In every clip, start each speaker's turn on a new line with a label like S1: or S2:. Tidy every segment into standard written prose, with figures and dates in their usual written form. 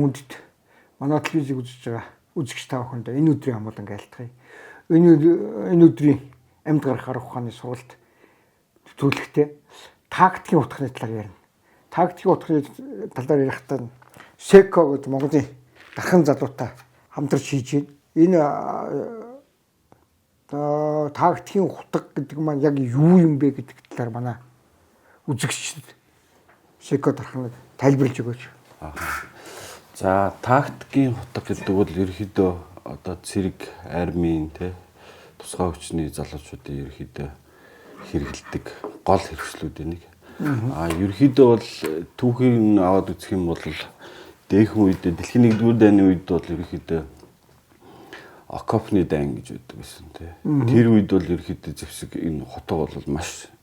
S1: Эрхэм хүндэт манай телевизийг үзэж байгаа үзэгч та бүхэнд энэ өдрийн амгалан айлтгая. Энэ өдрийн амьд гарах арга ухааны сургалт нэвтрүүлэгтээ тактикийн утганы талаар ярина. Тактикийн утганы талаар ярихдаа Секо гэдэг Монголын дархан залуутай хамтарч хийж байна. Энэ тактикийн утга гэдэг маань яг юу юм бэ гэдэг талаар манай үзэгчдэд Секо дарханыг тайлбарлаж өгөөч.
S2: За, тактикийн утга гэдэг бол ерөнхийдөө одоо цэрэг армийн тусгай хүчний залуучуудын ерөнхийдөө хэрэглэдэг гол хэрэгслүүдийн нэг. А ерөнхийдөө бол түүхийг аваад үзэх юм бол дээхэн үед, дэлхийн 1-р дайны үед бол ерөнхийдөө окопны дайн гэж байдаг гэсэн тий. Тэр үед бол ерөнхийдөө зэвсэг энэ хутга бол маш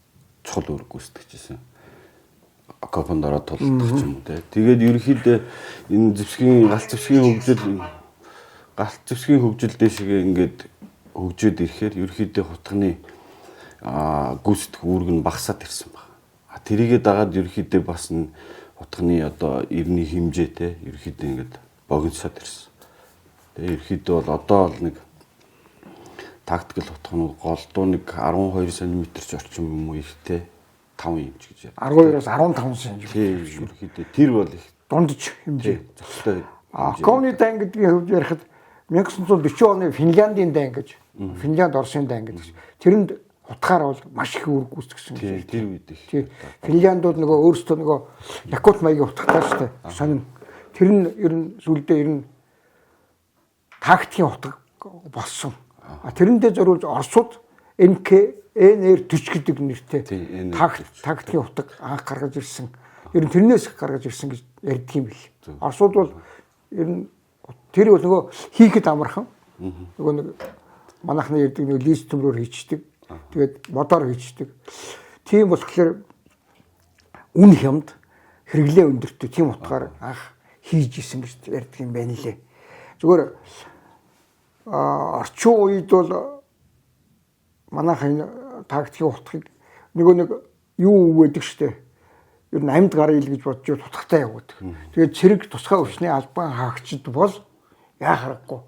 S2: чухал үүрэг гүйцэтгэж байсан. Окопонд ороод тулдах ч юм уу тий. Тэгээд ерөнхийдөө энэ зэвсгийн галт зэвсгийн хөгжил дээшгээ ингээд хөгжөөд ирэхээр ерөнхийдөө хутганы гүйцэтгэх үүрэг нь багасаад ирсэн байна. А тэрийгээ дагаад ерөнхийдөө бас энэ хутганы одоо эртний хэмжээ те ерөнхийдөө ингээд богиносоод ирсэн. Тэгээ ерөнхийдөө бол одоо бол нэг тактикал хутганууд голдуу нэг 12 см ч орчим юм уу ихтэй 5 инч гэж ярьдаг.
S1: 12-оос 15 см.
S2: Тийм, ерөнхийдөө тэр бол их
S1: дундаж хэмжээ.
S2: Зохистой.
S1: Окопны дайн гэдгийн хувьд ярихад 1940 оны Финляндийн дайн гэж, Финлянд Оросын дайн гэдэг. Тэрэнд утгаар бол маш их үүрэг гүйцэтгсэн.
S2: Тийм, тэр үед их.
S1: Финляндууд нөгөө өөрсдөө нөгөө Якут маягийн утгатай шүү дээ. Сонин. Тэр нь ер нь сүүлдээ ер нь тактикийн утга болсон. А тэрэндээ зориулж Оросууд НК NR40 гэдэг нэртэй тактикийн утга анх гаргаж ирсэн. Ер нь тэрнээс их гаргаж ирсэн гэж ярьдаг юм бэл. Оросууд бол ер нь тэр бол нөгөө хийхэд амархан. Нөгөө нэг манайхны ярьдаг нэг лист төмрөөр хийчдэг. Тэгээд модоор хийчдэг. Тийм болохоор үн хямд хэрэглээ өндөртэй тийм утгаар анх хийж исэн гэж ярьдаг юм байна лээ. Зүгээр орчин үед бол манайх энэ тактикийн утгыг нөгөө нэг юу өгöd штэ. Ер нь амьд гарын ил гэж бодож утгатай явуудаг. Тэгээд цэрэг тусгай хүчний албан хаагчид бол яа харахгүй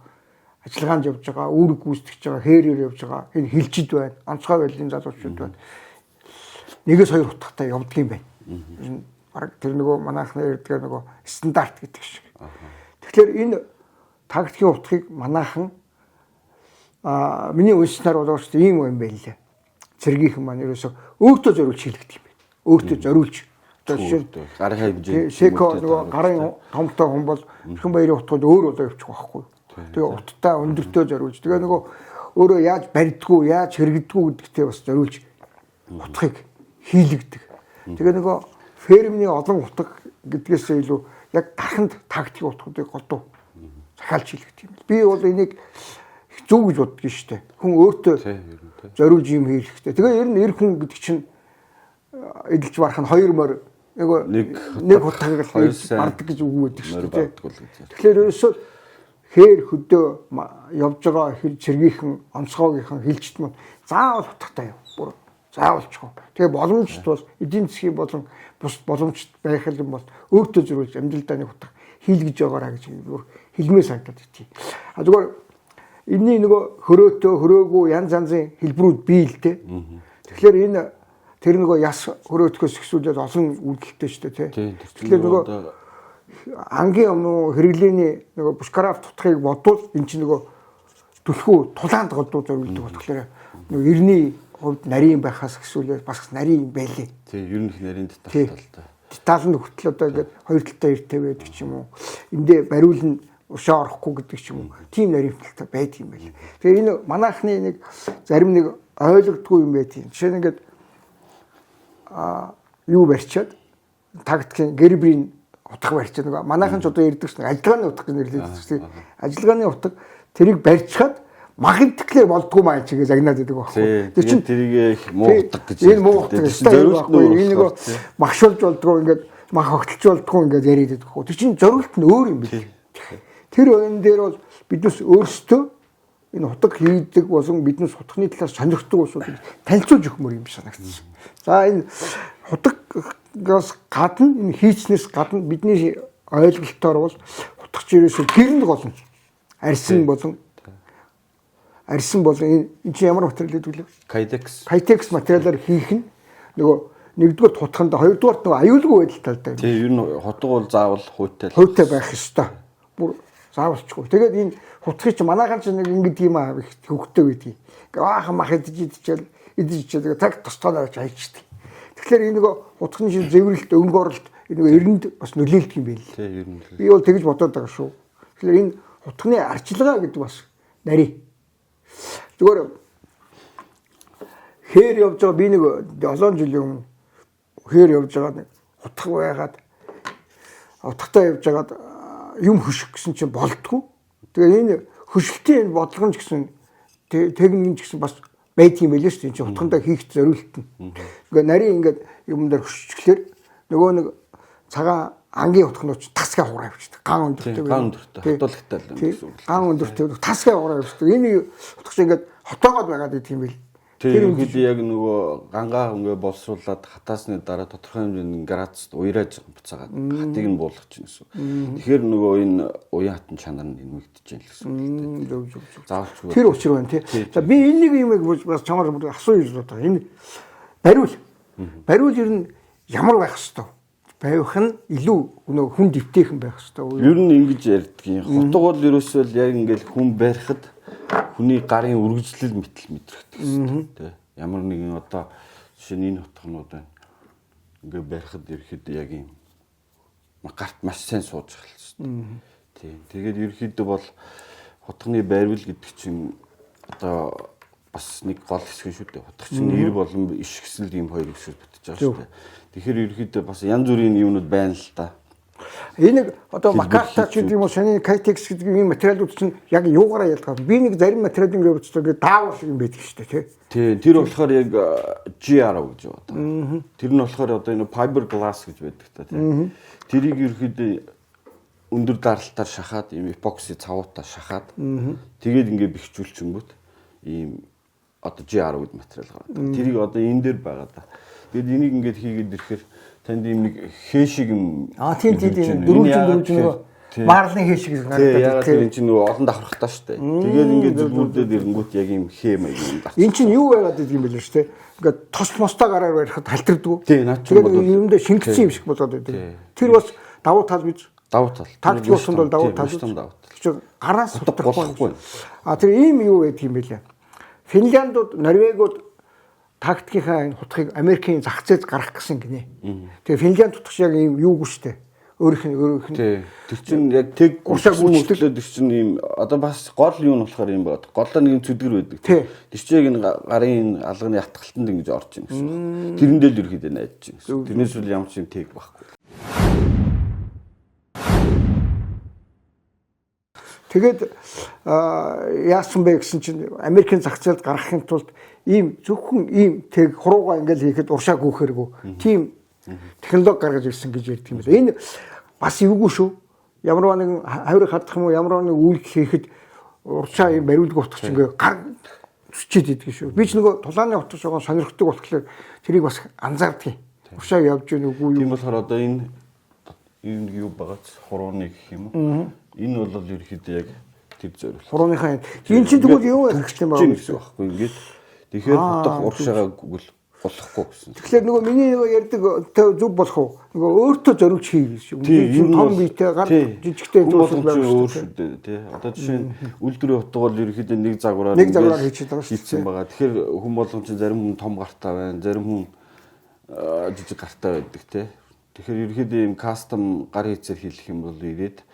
S1: ажиллагаанд явж байгаа, үүрэг гүйцэтгэж байгаа, хээрээр явж байгаа, энэ хилчид байна, онцгой байдлын залуучууд байна. Нэгээс хоёр утгатай явдаг юм байна. Бараг тэр нөгөө манайхны ярьдаг нөгөө стандарт гэдэг шиг. Тэгэхээр энэ тактикийн утгыг манайхан миний уншсанаар бол шүү дээ ийм юм байна лээ. Цэргийнхэн маань ерөөсөө өөртөө зориулж хийлэгдэх юм байна. Өөртөө зориулж. Одоо жишээ нь
S2: гарын хэмжээ.
S1: Секо нөгөө гарын томтой хүн бол Эрхэн баярын утгад өөр болоо явчих байхгүй. Тэгээ уттай өндөртөө зориулж. Тэгээ нөгөө өөрөө яаж барьдгүү, яаж хэрэгдгүү гэдэгтээ бас зориулж утгыг хийлэгдэг. Тэгээ нөгөө фермний олон утга гэдгээсээ илүү яг дарханд тактикийн утгуудыг голдуу захиалж хийлэгдэг юм. Би бол энийг зөв гэж боддог шүү дээ. Хүн өөртөө зориулж юм хийх хэрэгтэй. Тэгээ ер нь эр хүн гэдэг чинь эдэлж барах нь хоёр морь нэг хутгийг л бардаг гэж үг өгдөг шүү дээ. Тэгэхээр ерөөсөө хээр хөдөө явж байгаа цэргийнхэн, онцгойгийнхэн хилчт мөн заавал утгатай яв. Бүр заавалчгүй. Тэгээ боломжт бол эдийн засгийн болон бус боломжт байх юм бол өөртөө зориулж амьдрал дааны утга хийлгэж байгаараа гэж бүр хэлмээ санагдаад итий. А зүгээр энэний нөгөө хөрөөтөө хөрөөгүй янз янзын хэлбэрүүд бий л дээ. Тэгэхээр энэ тэр нөгөө яс хөрөөтгөөс ихсүүлээд олон үүдэлтэй шүү дээ, тий. Тэгэхээр нөгөө ангийн өмнө хэрэглээний нөгөө бушкрафт утгыг бодвол эн чинь нөгөө түлхүү тулаанд голдуу зориулдаг болохоор нөгөө эртний хувьд нарийн байхаас ихсүүлээд бас нарийн байлээ.
S2: Тий, ер нь их нарийн деталь.
S1: Деталь нь хүртэл одоо ингээд хоёр талтай эрттэй байдаг ч юм уу. Эндээ бариулна уршаа орохгүй гэдэг ч юм уу. Тийм нарийн талтай байдаг юм байл. Тэгээ энэ манайхны нэг зарим нэг ойлгодгүй юм байдаг. Жишээ нь ингээд юу барьчаад тактикийн гербрийн утга барьчаад нөгөө манайхан ч одоо ярьдаг шин ажиллагааны утга гэж нэрлэдэг шүү дээ. Ажиллагааны утга тэрийг барьчаад махинтклэр болдгоо маа чигээ загнаад байдаг байхгүй.
S2: Тэр чинь тэрийг их муу утга гэж.
S1: Энэ муу утга гэж байхгүй. Энэ нөгөө махшуулж болдгоо ингээд мах огтлж болдгоо ингээд яриад байдаг байхгүй. Тэр чинь зориулт нь өөр юм бил. Тэр энэ дээр бол биднес өөрсдөө энэ утга хийдэг болон биднес утганы талаар сонирхдаг улсуудыг танилцуулж өгмөр юм санагдсан. За энэ хутгаас гадна энэ хийцнээс гадна бидний ойлголтоор бол Хутгач ерөөсөө гэрэн гол нь арьсан болон арьсан болон энэ чинь ямар материал гэдэг вэ?
S2: Kydex.
S1: Kydex материалаар хийх нь нөгөө нэгдүгээр хутганд, хоёрдугаарт нөгөө аюулгүй байдал талтай.
S2: Тийм, ер нь хутга бол заавал хуйтай.
S1: Хуйтай байх ёстой. Бүр заавалчгүй. Тэгээд энэ хутгийг чи манайхан ч нэг ингэдэг юм аа, их хөвгтэй байдгийг. Ингээ аахан мах идэж идчихэл идэж идчихэл тэгээ цаг тостгооноо авч хайчдаг. Тэгэхээр энэ нөгөө хутганы шин зэврэлт, өнгө оролт энэ нөгөө эрэнд бас нөлөөлдөг юм байл.
S2: Тийм, ер нь.
S1: Би бол тэгж бодоод байгаа шүү. Тэгэхээр энэ хутганы арчилгаа гэдэг бас нарийн. Зүгээр хээр явж байгаа би нэг олон жилийн өмнө хээр явж байгаа нэг хутга байгаад утгатай явж байгаад юм хөших гэсэн чинь болдгоо. Тэгээ энэ хөшилтийн энэ бодлого нь ч гэсэн техник нь ч гэсэн бас байдаг юм байлээ шүү дээ. Энэ чинь утгандаа хийх зориулт нь. Ингээ нарийн ингээд юм дээр хөшчихлөөр нөгөө нэг цагаан ангийн утганд ч тасгаа хураа явчихдаг. Ган өндөртэй.
S2: Ган өндөртэй. Хатуулагтай л юм гэсэн үг.
S1: Ган өндөртэй тасгаа хураа явчихдаг. Энэ утгач ингээд хотоогоод байгаад идэх юм байл.
S2: Тэр үгээр яг нөгөө гангаа ингээ боловсруулад хатаасны дараа тодорхой хэмжээний градуст уярааж буцаагаад хатыг нь буулгах чинь гэсэн. Тэгэхээр нөгөө энэ уян хатан чанар нь нэмэгдэж байна л гэсэн үг.
S1: Зөв зөв зөв.
S2: Заавалчгүй.
S1: Тэр учир байна тий. За би энэ нэг юмыг бас чамаар асууя гэж бодож байгаа. Энэ бариул. Бариул ер нь ямар байх хэвээр? Байх нь илүү нөгөө хүн дэвтэйхэн байх хэвээр.
S2: Ер нь ингэж ярьдгийн. Хутга бол ерөөсөө л яг ингээл хүн барихад хүний гарын үргэлжлэл мэтэл мэдрэгдэх хэрэгтэй тий. Ямар нэгэн одоо жишээ нь энэ хутганууд байна. Ингээ барихад ерөөхдөө яг юм гарт маш сайн сууж эхэлсэн. Тий. Тэгээд ерөөхдөө бол хутганы байрвал гэдэг чинь одоо бас нэг гол хэсэг шүү дээ. Хутга чинь ир болон иш гэсэн л ийм хоёр хэсэг бүтэж байгаа шүү дээ. Тэгэхээр ерөөхдөө бас янз бүрийн юмнууд байна л да.
S1: Энэ одоо Макарта ч гэдэг юм уу, шаны Kydex гэдэг ийм материалууд чинь яг юугаараа ялгаа. Би нэг зарим материал ингээ үзсэн ингээ даавар шиг юм байдаг шүү дээ, тий.
S2: Тий, тэр болохоор яг GR гэж байна. Тэр нь болохоор одоо энэ fiber glass гэж байдаг та, тий. Тэрийг ерөөхдөө өндөр даралтаар шахаад, ийм эпокси цавуудаа шахаад, тэгээд ингээ бэхжүүлчингүүт ийм одоо GR гэдэг материал гараад. Тэрийг одоо энэ дээр байгаа да. Тэгээд энийг ингээд хийгээд ирэхээр танд ийм нэг хээ шиг юм.
S1: Аа тийм тийм тийм дөрвөлжин нөгөө маарлын хээ шиг
S2: гардаг. Яг тэр чинь нөгөө олон давхархтаа шүү дээ. Тэгээд ингээд зүгүүрдээд ирэнгүүт яг ийм хээ маяг юм гарч.
S1: Эн чинь юу байгаад байдаг юм бэлээ шүү дээ. Ингээд тос мостой гараар барихад халтирдгүү.
S2: Тийм наад чинь
S1: бол юмдаа шингэсэн юм шиг болоод байдаг. Тэр бас давуу тал биз?
S2: Давуу тал.
S1: Тактик болсон бол давуу тал. Тэр гараас
S2: сутрахгүй.
S1: А тэр ийм юу байдаг юм бэлээ. Финляндууд, Норвегиуд тактикийнхаа энэ хутгийг Америкийн зах зээлд гаргах гэсэн гинэ. Тэгээ Финлянд хутгач яг ийм юугүй штэ. Өөрийнх нь өөрийнх нь.
S2: Тэр чинь яг тэг уршаа гүйцэтгэлээд тэр чинь ийм одоо бас гол юу нь болохоор юм байна. Голдоо нэг юм зүдгэр байдаг. Тэр чинь яг энэ гарын алганы ятгалтанд ингэж орж ийн гэсэн. Тэрэндээ л ерөөхдөө найдаж ийн гэсэн. Тэрнээс үл ямар ч юм тэг байхгүй.
S1: Тэгээд яасан бэ гэсэн чинь Америкийн зах зээлд гаргахын тулд ийм зөвхөн ийм тэг хуруугаа ингээл хийхэд уршаа гүөхэргүй тийм технологи гаргаж ирсэн гэж ярьдаг юм байна. Энэ бас эвгүй шүү. Ямар нэгэн хаврыг хадах юм уу, ямар нэгэн үйлдэл хийхэд уршаа ийм бариулдаг утгач ингээ гар зүчээд идэг шүү. Би ч нөгөө тулааны утгач байгаа сонирхдаг болохоор тэрийг бас анзаардаг юм. Уршаа явж гэнэ үгүй юу.
S2: Тийм болохоор одоо энэ юу байгаач хурууны гэх юм уу? Энэ бол ерөөхдөө яг тэр зориулт.
S1: Хурууныхаа энэ чинь тэгвэл юу байх юм бэ
S2: гэсэн байхгүй ингээд. Тэгэхээр хутга уршаагаа гүгэл болохгүй гэсэн.
S1: Тэгэхээр нөгөө миний нөгөө ярьдаг зөв болох уу? Нөгөө өөртөө зориулж хий гэж. Үнэн том биетэй гар жижигтэй
S2: зүйлс байх өөр шүү дээ, тий. Одоо жишээ нь үйлдвэрийн хутга бол ерөөхдөө нэг загвараар
S1: хийчихсэн байгаа шүү
S2: дээ. Байгаа. Тэгэхээр хүн болгон чинь зарим хүн том гартаа байна, зарим хүн жижиг гартаа байдаг, тий. Тэгэхээр ерөөхдөө ийм кастом гар хийцээр хийх юм бол ирээд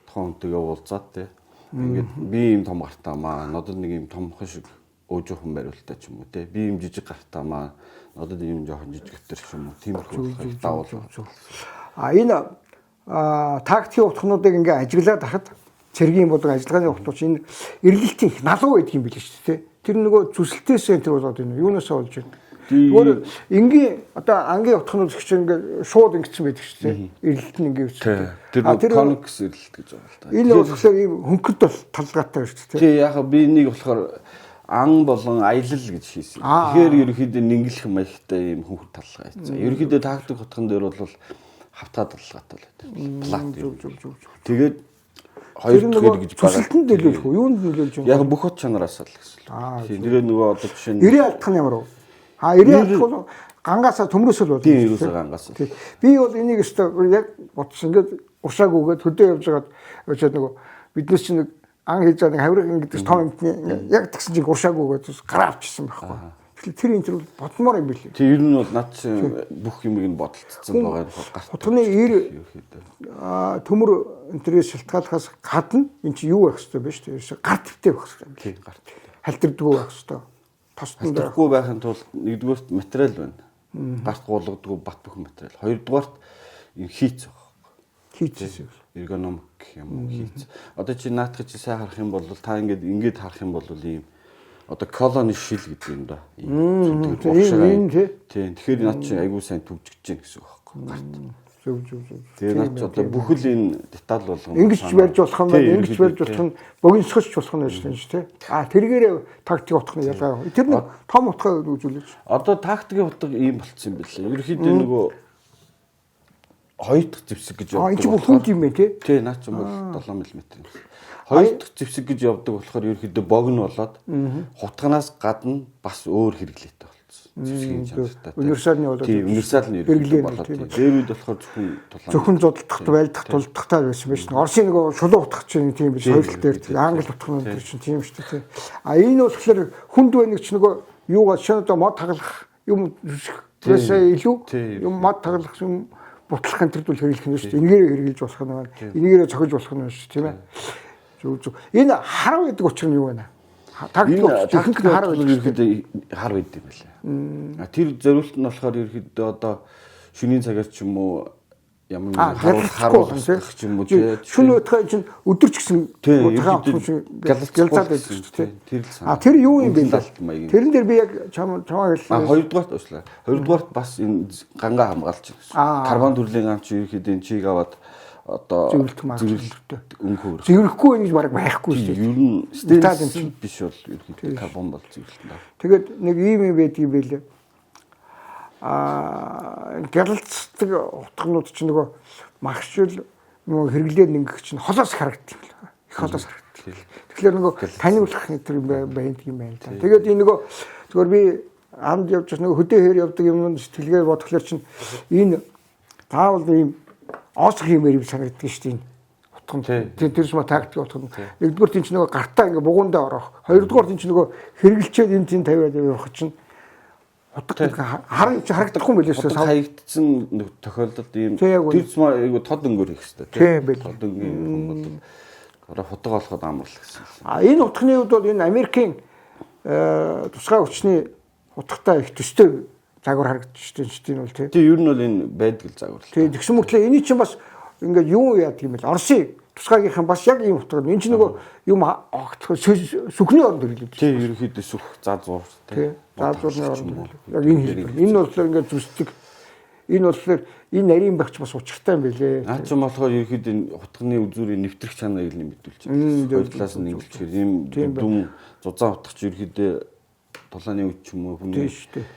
S2: тухайн хүнтэйгээ уулзаад, тий. Ингээд би ийм том гартаа маа, надад нэг ийм томхон шиг өөжөөхөн бариултаа ч юм уу, тий. Би ийм жижиг гартаа маа, надад ийм жоохон жижигтэр ч юм уу, тиймэрхүү болохоор давал.
S1: А энэ тактикийн утгануудыг ингээ ажиглаад хахад цэргийн болон ажиллагааны утгууч энэ эргэлтийн их налуу байдаг юм билээ шүү дээ, тий. Тэр нөгөө зүсэлтээс энэ төр болоод байна. Юунасаа болж байна? Зүгээр энгийн одоо ангийн утганууд их чинь ингээ шууд ингэсэн байдаг шүү дээ. Эргэлт нь ингээ үүсдэг.
S2: Тэр конкс эргэлт гэж байгаа л да.
S1: Энэ болохоор ийм хөнгөд бол талгаатай шүү дээ.
S2: Тий, яг би энийг болохоор ан болон аялал гэж хийсэн. Тэгэхээр ерөнхийдөө нингэлэх маягтай ийм хөнгөд талгаа хийсэн. Ерөнхийдөө тактик утган дээр бол хавтаа талгаатай л байдаг. Плат.
S1: Зөв.
S2: Тэгээд хоёр дахь эрг гэж
S1: байгаа. Төсөлтөнд нөлөөлөх үү? Юунд нөлөөлж
S2: байна? Яг бүх хот чанараас л гэсэн. Тийм. Тэрээ нөгөө одоо жишээ нь
S1: 90 алдах нь ямар вэ? А 90 алдах бол гангаасаа төмрөөс л болно.
S2: Тийм, ерөөсөө гангаас.
S1: Би бол энийг өстө яг бодсон. Ингээд уршаагүйгээд хөдөө явж байгаад очиад нөгөө биднес чинь нэг ан хийж байгаа нэг хаврын гэдэг том юмтны яг тэгсэн чинь уршаагүйгээд гараа авчихсан байхгүй. Тэгэхээр тэр энэ төр бодмоор юм билээ.
S2: Тийм, ер нь бол над чинь бүх юмыг нь бодолцсон байгаа юм
S1: гарт. Хутганы 90 төмөр энтрээс шалтгааллахаас гадна энэ чинь юу байх хэвээр бэ шүү дээ. Ерөөсөө гар твтэй байх хэвээр.
S2: Тийм, гар твтэй.
S1: Халтирдгүү байх хэвээр. Тостон
S2: байхгүй байхын тулд нэгдүгээрт материал байна. Гарт гуулгадгүй бат бөхөн материал. Хоёрдугаарт юм хийц байх.
S1: Хийц.
S2: Эргономик юм уу хийц. Одоо чи наадах чи сайн харах юм бол та ингээд харах юм бол ийм одоо колони шил гэдэг юм да.
S1: Ийм
S2: тийм. Тэгэхээр над чи айгүй сайн төвжигдэж гин гэсэн үг байхгүй гарт.
S1: Зөв зөв зөв.
S2: Тэгээ над чи одоо бүхэл энэ деталь болгон
S1: ингэж барьж болох юм байна. Ингэж барьж болох нь богиносгоч болох нь байж байна шүү дээ. А тэргээрээ тактик утга нь ялгаа. Тэр нэг том утгаа үзүүлээч.
S2: Одоо тактикийн утга ийм болцсон юм билээ. Ерөнхийдөө нөгөө хоёр дахь зэвсэг гэж
S1: явдаг. А энэ чи бүх хүнд юм бэ тий?
S2: Тий, наад чи бол 7 мм юм. Хоёр дахь зэвсэг гэж явдаг болохоор ерөнхийдөө богино болоод хутганаас гадна бас өөр хэрэглээтэй болцсон. Зэвсгийн чанартай.
S1: Универсалны болоод.
S2: Тий, универсалны хэрэглээ болоод. Дээр үед болохоор зөвхөн
S1: тулаан. Зөвхөн зодтолдох, байлдах, тулдахтай байсан байж. Оросын нөгөө шулуун утга чинь тийм биш. Хоёр тал дээр англи утга нь тэр чинь тийм шүү дээ. А энэ болохоор хүнд байна гэж нөгөө юугаа шинэ одоо мод таглах юм зүсхээс илүү юм мод таглах юм бутлах энэ төр хэрэглэх нь шүү дээ. Энийгээр хэрэглэж болох нь байна. Энийгээр цохиж болох нь шүү дээ, тийм ээ. Зөв зөв. Энэ хар байдаг учир нь юу вэ?
S2: Тактик хар байдаг ерөөхдөө хар байдаг юм байна. А тэр зориулт нь болохоор ерөөхдөө одоо шөнийн цагаар ч юм уу ямар нэг харуулах ч юм уу
S1: тий. Шөнө утгаа чинь өдөр ч гэсэн утгаа гялцаад байдаг шүү дээ.
S2: Тэр л
S1: санаа. А тэр юу юм бэ? Тэрэн дээр би яг чамаа хэлсэн.
S2: А хоёрдугаарт уучлаа. Хоёрдугаарт бас энэ гангаа хамгаалж байна. Карбон төрлийн ган чи ерөөхдөө энэ чиг аваад одоо
S1: зөвлөлт магадлалтай
S2: өнгө хөрөх.
S1: Зөвлөхгүй байх гэж бараг байхгүй шүү
S2: дээ. Ер нь стейнлес биш бол ерөөхдөө карбон бол зөвлөлт.
S1: Тэгээд нэг ийм юм байдаг юм байлээ. А гялалцдаг утганууд чинь нөгөө магшил нөгөө хэрэглээ ингэх чинь холоос харагддаг юм л. Их холоос харагддаг. Тэгэхээр нөгөө таниулах тэр байдаг юм байна л да. Тэгээд энэ нөгөө зүгээр би амд явж байгаа нөгөө хөдөө хэр явдаг юм сэтгэлгээ бодохлоор чинь энэ заавал ийм оосох юм ярив санагддаг шүү дээ. Утган. Тэр тэрс ма тактик утган. Нэгдүгээр тийм ч нөгөө гартаа ингээ бугундаа орох. Хоёрдугаар тийм ч нөгөө хэрэглчээд энэ тийм тавиад явах чинь утга харагдахгүй юм билээ шүү
S2: дээ. Хаягдсан тохиолдолд ийм тэр зам айгу тод өнгөөр хийх хэрэгтэй
S1: тийм.
S2: Тод өнгийн юм бол орой хутга олоход амар л гэсэн.
S1: А энэ утганы хувьд бол энэ Америкийн тусгай хүчний утгатай их төстэй загвар харагдаж шүү дээ. Энэ бол
S2: тийм. Тийм ер нь бол энэ байдаг л загвар л.
S1: Тийм тэгсэн мөртлөө эний чинь бас ингээд юу яадаг юм бэ? Оросын тусгаагийнхан бас яг ийм утга. Энэ чинь нөгөө юм огтлох сүхний оронд хэрэглэдэг.
S2: Тийм ерөнхийдөө сүх заа зуур
S1: тийм. Заа зуурны оронд хэрэглэдэг. Яг энэ хэлбэр. Энэ болохоор ингээд зүсдэг. Энэ болохоор энэ нарийн багч бас учиртай юм билээ.
S2: Наад чинь болохоор ерөнхийдөө энэ хутганы үзүүрийн нэвтрэх чанарыг л мэдүүлж байна. Хоёр талаас нь ингэлчихээр ийм дүн зузаан утга чи ерөнхийдөө тулааны үе ч юм уу хүний
S1: тийм шүү дээ.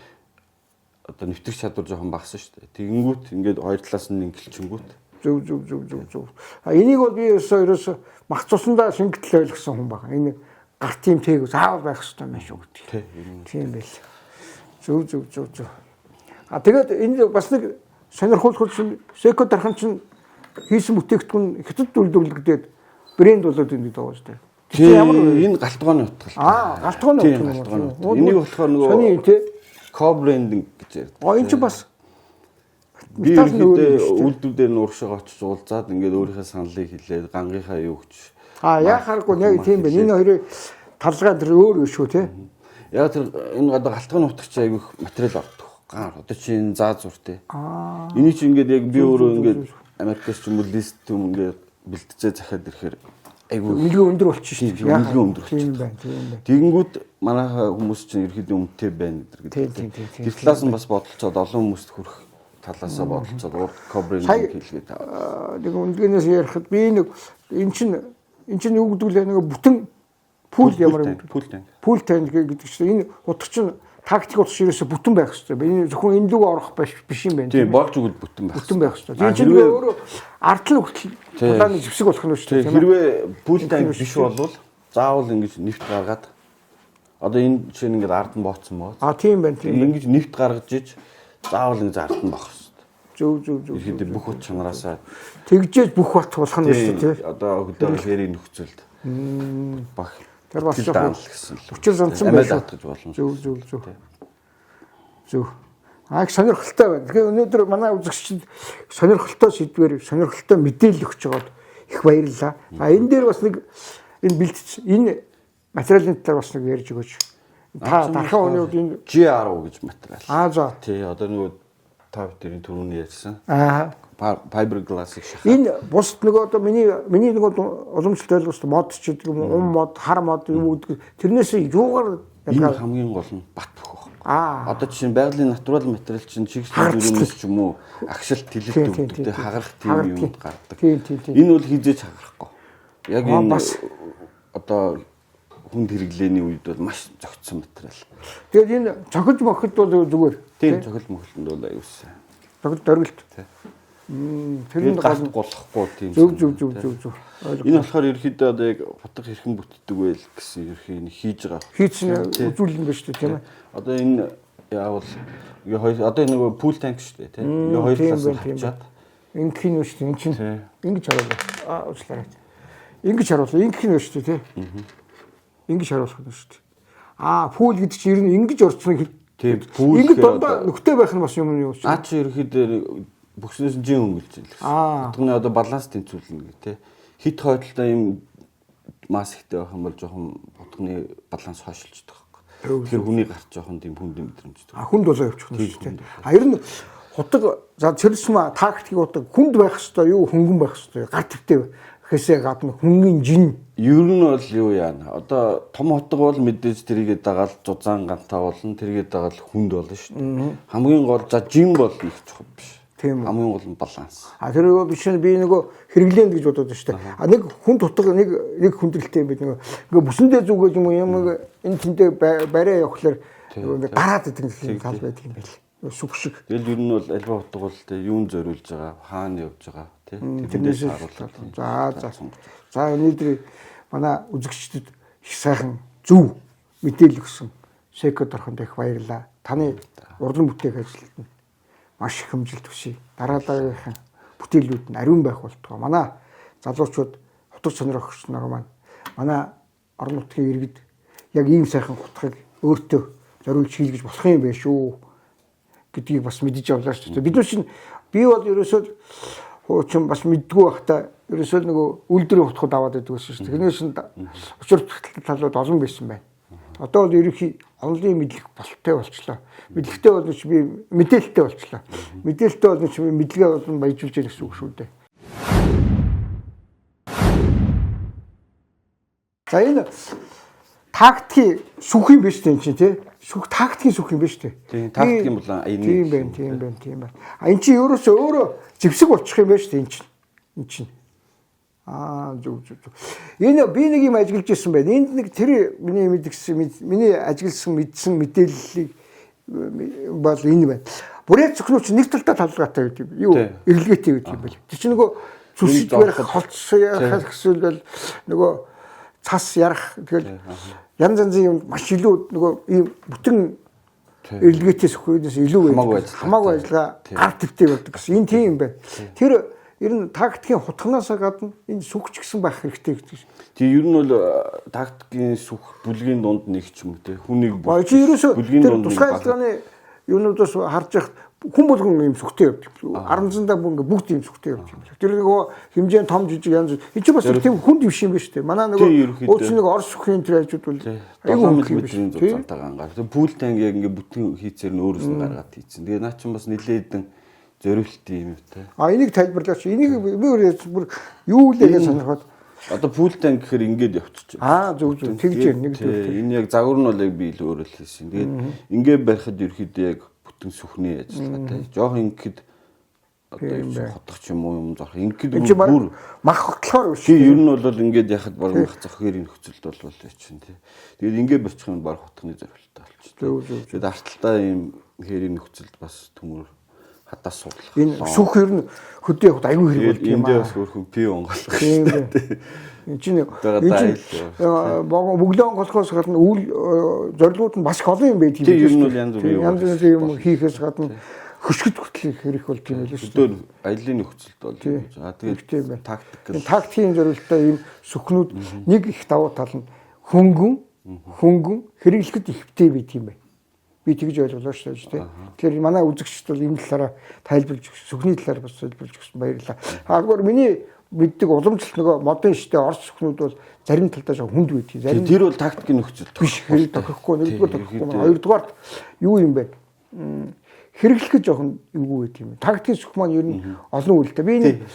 S2: Одоо нэвтрэх чадвар жоохон багассан шүү дээ. Тэгэнгүүт ингээд хоёр талаас нь ингэлчингүүт
S1: зөв зөв зөв зөв зөв. А энийг бол би ерөөсөө мах цусандаа шингэтэл ойлгосон хүн байгаа. Энэ гарт юм тээг заавал байх хэрэгтэй юм шүү гэдэг. Тийм байл. Зөв зөв зөв зөв. А тэгээд энэ бас нэг сонирхолтой чинь Секо дархан чинь хийсэн бүтээгдэхүүн хятад үйлдвэрлэгдээд брэнд болоод энэ гэдэг байгаа шүү дээ.
S2: Тийм ямар энэ галтгооны утга.
S1: Аа галтгооны утга.
S2: Энийг болохоор нөгөө
S1: тий
S2: ко-брендинг гэж ярьдаг.
S1: А энэ чинь бас
S2: би ерөнхийдөө үйлдвэр дээр нь урагшаа очиж уулзаад ингээд өөрийнхөө саналыг хэлээд гангийнхаа юу гэж.
S1: А яа харахгүй яг тийм байна. Энэ хоёрын талгаа тэр өөр шүү тий.
S2: Яг тэр энэ одоо галтгооны утга чи айгүйх материал ордог. Ган одоо чи энэ заа зур тий. Энийг чи ингээд яг би өөрөө ингээд Америкаас ч юм уу лист юм ингээд бэлтцээ захиад ирэхээр айгүй
S1: үнэлгээ өндөр болчих шүү
S2: дээ. Үнэлгээ өндөр болчих.
S1: Тийм байна, тийм байна.
S2: Тэгэнгүүт манайхаа хүмүүс чинь ерөнхийдөө үнэтэй байна гэдэг. Тэр талаас нь бас бодолцоод олон хүмүүст хүрэх талаасаа бодолцоод урд ко-брендинг хийлгээд
S1: аваад. Нэг үнэлгээнээс ярихад би нэг эн чинь юу гэдэг лээ нэг бүтэн пул ямар юм
S2: пул танк.
S1: Пул танк гэдэг чинь энэ утга чинь Тактик утас ерөөсө бүтэн байх хэрэгтэй. Энэ зөвхөн энэ лүг орох биш юм байна.
S2: Тийм, болж өгвөл бүтэн байх.
S1: Бүтэн байх хэрэгтэй. Тийм чинь өөрөө ард нь хүртэл тулааны зэвсэг болох нь шүү дээ.
S2: Хэрвээ пул танк биш болвол заавал ингэж нэвт гаргаад одоо энэ жишээ нь ингээд ард нь бооцсон боо.
S1: А тийм байна, тийм.
S2: Ингэж нэвт гаргаж иж заавал ингэж ард нь боох хэрэгтэй.
S1: Зөв зөв зөв.
S2: Ерхэд бүх ут чанараасаа
S1: тэгжээж бүх бат болох нь шүү дээ, тий.
S2: Одоо хөдөө хэрийн нөхцөлд баг
S1: тэр бас
S2: гэсэн л.
S1: Хүчээр занцсан байх
S2: гэж болно.
S1: Зөв зөв зөв. Зөв. А их сонирхолтой байна. Тэгэхээр өнөөдөр манай үзэгчид сонирхолтой сэдвээр сонирхолтой мэдээлэл өгч байгаад их баярлалаа. А энэ дээр бас нэг энэ бэлтц энэ материалын талаар бас нэг ярьж өгөөч. Та дархан өнөөд энэ
S2: G10 гэж материал.
S1: Аа за.
S2: Тий, одоо нөгөө та бидний түрүүний ярьсан.
S1: Аа.
S2: Fiberglass-ыг шахаад.
S1: Энэ бусд нөгөө одоо миний нөгөө уламжлалт ойлгосон мод ч гэдэг юм уу, ум мод, хар мод юм уу гэдэг тэрнээс юугаар
S2: ялгаа хамгийн гол нь бат бөх байхгүй.
S1: Аа.
S2: Одоо жишээ нь байгалийн натурал материал чинь чигс зүрхнээс ч юм уу агшилт тэлэлт өгдөг, тэ хагарах тийм юм гардаг.
S1: Тийм тийм тийм.
S2: Энэ бол хизээж хагарахгүй. Яг энэ одоо хүнд хэрэглээний үед бол маш зөгцсөн материал.
S1: Тэгээд энэ цохилж мохилд бол зүгээр.
S2: Тийм, цохилж мохилд бол аюулсан.
S1: Цохилт дөргөлт.
S2: Тэр нь гарт голохгүй тийм.
S1: Зөв зөв зөв зөв зөв.
S2: Энэ болохоор ерөөхдөө одоо яг хутга хэрхэн бүтдэг вэ гэсэн ерхий энэ хийж байгаа.
S1: Хийцэн үзүүлэн байна шүү дээ, тийм ээ.
S2: Одоо энэ яавал ингээ хоёр одоо энэ нөгөө пул танк шүү дээ, тийм. Ингээ хоёр талаас нь хавчаад
S1: ингэх нь шүү дээ. Энэ чинь ингэж харуулаа. Аа уучлаарай. Ингэж харуулаа. Ингэх нь шүү дээ, тийм. Ингэж харуулах нь шүү дээ. Аа, пул гэдэг чинь ер нь ингэж орцсон.
S2: Тийм, пул.
S1: Ингэж дундаа нөхтэй байх нь бас юм юу шүү.
S2: Наа чи ерөөхдөө бүхснээс нь жин хөнгөлж байна л гэсэн. Утганы одоо баланс тэнцвүүлнэ гэх тээ. Хит хойдолтой юм масс ихтэй байх юм бол жоохон утганы баланс хойшилждаг байхгүй. Тэгэхээр хүний гарт жоохон тийм хүнд мэдрэмжтэй.
S1: А хүнд болоо явчих нь шүү дээ. А ер нь хутга за цэрсмэ тактикийн хутга хүнд байх хэвээр юу хөнгөн байх хэвээр гар твтэй хэсээ гадна хөнгөн жин.
S2: Ер нь бол юу яана. Одоо том хутга бол мэдээж тэрийгэ дагаал зузаан гантаа болно, тэрийгэ дагаал хүнд болно шүү дээ. Хамгийн гол за жин бол их чухал биш.
S1: Тийм үү.
S2: Хамгийн гол нь баланс.
S1: А тэр биш би нөгөө хэрэглээнд гэж бодод шүү дээ. А нэг хүн тутга нэг хүндрэлтэй юм бид нөгөө ингээ бүсэндээ зүгээж юм уу юм энэ тэндээ барай явахлаар ингээ гараад идэг юм тал байдаг юм байл. Сүг шиг.
S2: Тэгэл ер нь бол альва утга бол тэ юун зориулж байгаа, хаана явж байгаа тий.
S1: Тэрнээс харуулдаг. За за. За өнөөдөр манай үзэгчдэд их сайхан зөв мэдээлэл өгсөн Секо Дорхонд их баярлалаа. Таны урлан бүтээх ажилд нь маш их хэмжилт хүсье. Дараа дараагийнхаа бүтээлүүд нь ариун байх болтугай. Манай залуучууд хутга сонирхогч нар маань манай орон нутгийн иргэд яг ийм сайхан хутгыг өөртөө зориулж хийлгэж болох юм байна шүү гэдгийг бас мэдэж авлаа шүү дээ. Бид нар чинь би бол ерөөсөө хуучин бас мэддгүү байхдаа ерөөсөө нөгөө үйлдвэрийн хутгууд аваад байдаг байсан шүү дээ. Тэрнээс нь учир талууд олон байсан байна. Одоо бол ерөнхий онлын мэдлэг болтой болчлоо. Мэдлэгтэй болж би мэдээлэлтэй болчлоо. Мэдээлэлтэй болж би мэдлэгээ болон баяжуулж яах гэсэн үг шүү дээ. За энэ тактикийн сүх юм биш үү энэ чинь тий? Сүх тактикийн сүх юм биш үү?
S2: Тийм, тактикийн болон аяны.
S1: Тийм байна, тийм байна, тийм байна. А энэ чинь ерөөсөө өөрөө зэвсэг болчих юм байна шүү дээ энэ чинь. Энэ чинь. Аа зөв зөв зөв. Энэ би нэг юм ажиглаж ирсэн байна. Энд нэг тэр миний мэдгсэн миний ажигласан мэдсэн мэдээллийг бол энэ байна. Бүрээ цохнууч нэг талдаа талгаатай гэдэг юм. Юу эрэлгээтэй гэдэг юм бэл. Тэр чинь нөгөө зүсэж барих, холц ярих эсвэл бол нөгөө цас ярах тэгэл янз янзын юм маш илүү нөгөө ийм бүтэн эрэлгээтэй сөхөөдөөс илүү хамаагүй ажиллагаа гар твтэй болдог гэсэн. Энэ тийм юм байна. Тэр ер нь тактикийн хутганаасаа гадна энэ сүх ч гэсэн байх хэрэгтэй гэж.
S2: Тийм ер нь бол тактикийн сүх бүлгийн дунд нэг ч юм уу те хүнийг
S1: чи ерөөсөө тэр тусгай ажиллагааны юунуудаас харж яхад хүн болгон юм сүхтэй явдаг. 10 зундаа бүр ингээ бүгд юм сүхтэй явдаг юм байна. Тэр нөгөө хэмжээ нь том жижиг янз. Энэ чинь бас тийм хүнд биш юм байна шүү дээ. Манай нөгөө ууц нэг орос сүхийн тэр ажууд бол
S2: айгүй мм-ийн зузаантайгаа ангаар. Тэр пул танк яг ингээ бүтэн хийцээр нь өөрөөс нь гаргаад хийцэн. Тэгээ наа чинь бас нэлээд хэдэн зориултын юм те.
S1: А энийг тайлбарлаач. Энийг би бүр юу лээ гэж сонирхоод
S2: одоо пул танк гэхээр ингээд явчихж
S1: байна. Аа зөв зөв тэгж нэг зөв.
S2: Энэ яг загвар нь бол яг би л өөрөө л хийсэн. Тэгээд ингээд барихад ерөөхдөө яг бүтэн сүхний ажиллагаатай. Жохон ингээд одоо
S1: Тийм бай.
S2: хотох ч юм уу юм зорох. Ингээд
S1: Энэ чинь
S2: бүр
S1: баг мах хотлохоор биш.
S2: Тий, ер нь бол ингээд яхад баг мах зох хэрийн нөхцөлд бол чинь тий. Тэгээд ингээд борчих юм баг хутганы зориулттай болчих.
S1: Зөв, зөв,
S2: Тэгээд арталтаа ийм хэрийн нөхцөлд бас төмөр хадаас суудлах.
S1: Энэ сүх ер нь хөдөө явахад аюу хэрэг
S2: Тэгээд
S1: болд юм
S2: эндээ
S1: аа.
S2: бас хөөрхөн пи онгойлох.
S1: Тийм бай. Энэ чинь
S2: Одоо
S1: энэ чинь
S2: айл.
S1: бөглөө онгойлохоос гадна үйл зорилгууд нь бас их олон юм байдаг юм
S2: Тий, ер нь
S1: шүү
S2: бол янз бүрийн
S1: дээ.
S2: юм
S1: Янз бүрийн юм хийхээс гадна хөшгөд хүртэл их хэрэг болд юм байл шүү дээ.
S2: Хөдөө аялын нөхцөлд бол
S1: Тий.
S2: за
S1: Тийм
S2: тэгээд
S1: байна.
S2: тактик
S1: Энэ тактикийн зорилттой ийм сүхнүүд нэг их давуу тал нь хөнгөн хэрэглэхэд ихтэй байт юм байна. Би тэгж ойлголоо шүү дээ. Тэгэхээр манай үзэгчд бол энэ талаараа тайлбарлаж өгсөн, сүхний талаар бас тайлбарлаж өгсөн баярлалаа. Агуур миний мэддэг уламжлалт нөгөө модын штэ орс сүхнүүд бол зарим талдаа жоо хүнд байт юм. Зарим
S2: тэр бол тактикийн нөхцөл
S1: биш хэрэг тохихгүй нэгдүгээр
S2: Тий,
S1: тохихгүй.
S2: ерөнхийдөө-
S1: Хоёрдугаарт юу юм бэ? Хэрэглэхэд жоохон эвгүй байт юм. Тактикийн сүх маань ер нь олон үйлдэл. Би энэ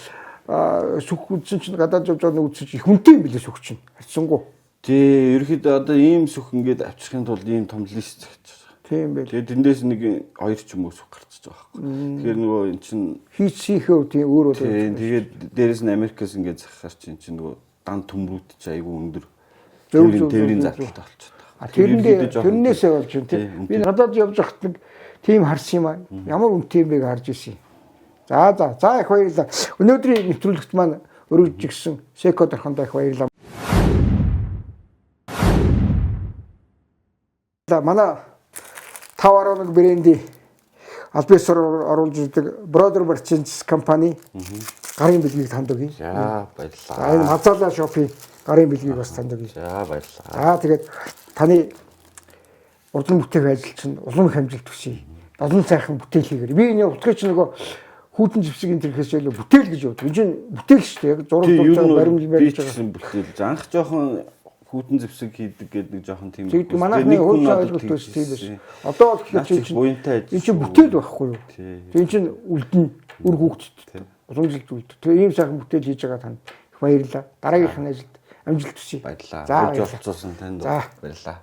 S1: сүх үзсэн чинь гадаад явж байгаа нэг үзсэн чинь их үнэтэй юм билээ сүх чинь. Харьцангуй.
S2: Тий, ерөнхийдөө одоо ийм сүх ингээд авчрахын тулд ийм том лист зохиж байгаа.
S1: Тийм байл.
S2: Тэгээд тэндээс нэг хоёр ч юм уу сүх гарчиж байгаа байхгүй. Тэгэхээр нөгөө эн чинь
S1: Хийцийнхээ тийм өөр бол
S2: тий, тэгээд дээрэс нь Америкаас ингээд захахаар чинь чинь нөгөө дан төмрүүд чи айгүй өндөр
S1: Зөв, зөв,
S2: тээврийн
S1: зөв,
S2: зардалтай болчиход байгаа.
S1: А тэрэндээ тэрнээсээ болж байна
S2: Тий,
S1: тийм. Би гадаад явж байхад нэг тийм харсан юм аа. Ямар үнэтэй юм бэ гэж харж ирсэн юм. За за за их баярлалаа. Өнөөдрийн нэвтрүүлэгт маань өргөж гисэн Секо Дорхондоо их баярлалаа. За манай 5.1 брендийн аль биесээр оруулж ирдэг Brother Merchants компани гарын бэлгийг танд өгье.
S2: За
S1: За энэ
S2: баярлалаа.
S1: Мазала шопын гарын бэлгийг бас танд өгье.
S2: За баярлалаа.
S1: За тэгээд таны урдан бүтээх ажил чинь улам их амжилт хүсье. Олон сайхан бүтээл хийгэр. Би энэ утгыг чинь нөгөө хүүтэн зэвсэг энэ төрхөөс илүү бүтээл гэж явдаг. Энэ чинь бүтээл шүү дээ. Яг зураг
S2: Тий, ер
S1: зурж
S2: нь
S1: байгаа
S2: бол
S1: баримл
S2: би
S1: барьж
S2: ч
S1: байгаа.
S2: гэсэн бүтээл. За, Анх жоохон хүүтэн зэвсэг хийдэг гэдэг нэг жоохон тийм.
S1: Тэгдэг
S2: хүмүүс.
S1: манайхны
S2: Тэгээд нэг хүн
S1: хуучин
S2: надад
S1: ойлголт
S2: тэгж
S1: бас тийм
S2: хэлсэн.
S1: биш. Одоо бол тэгэхээр
S2: Наад
S1: чинь
S2: чих буянтай ажил
S1: энэ чинь
S2: шүү.
S1: бүтээл байхгүй юу?
S2: Тий.
S1: Тэр энэ чинь үлдэн үр хүүхдэд уламжилт үлдэн. Тэгээ ийм сайхан бүтээл хийж байгаа танд их баярлалаа. Дараагийнх нь ажилд амжилт хүсье.
S2: Баярлалаа.
S1: За
S2: Урьж
S1: баярлалаа.
S2: олцоосон танд
S1: За.
S2: баярлалаа.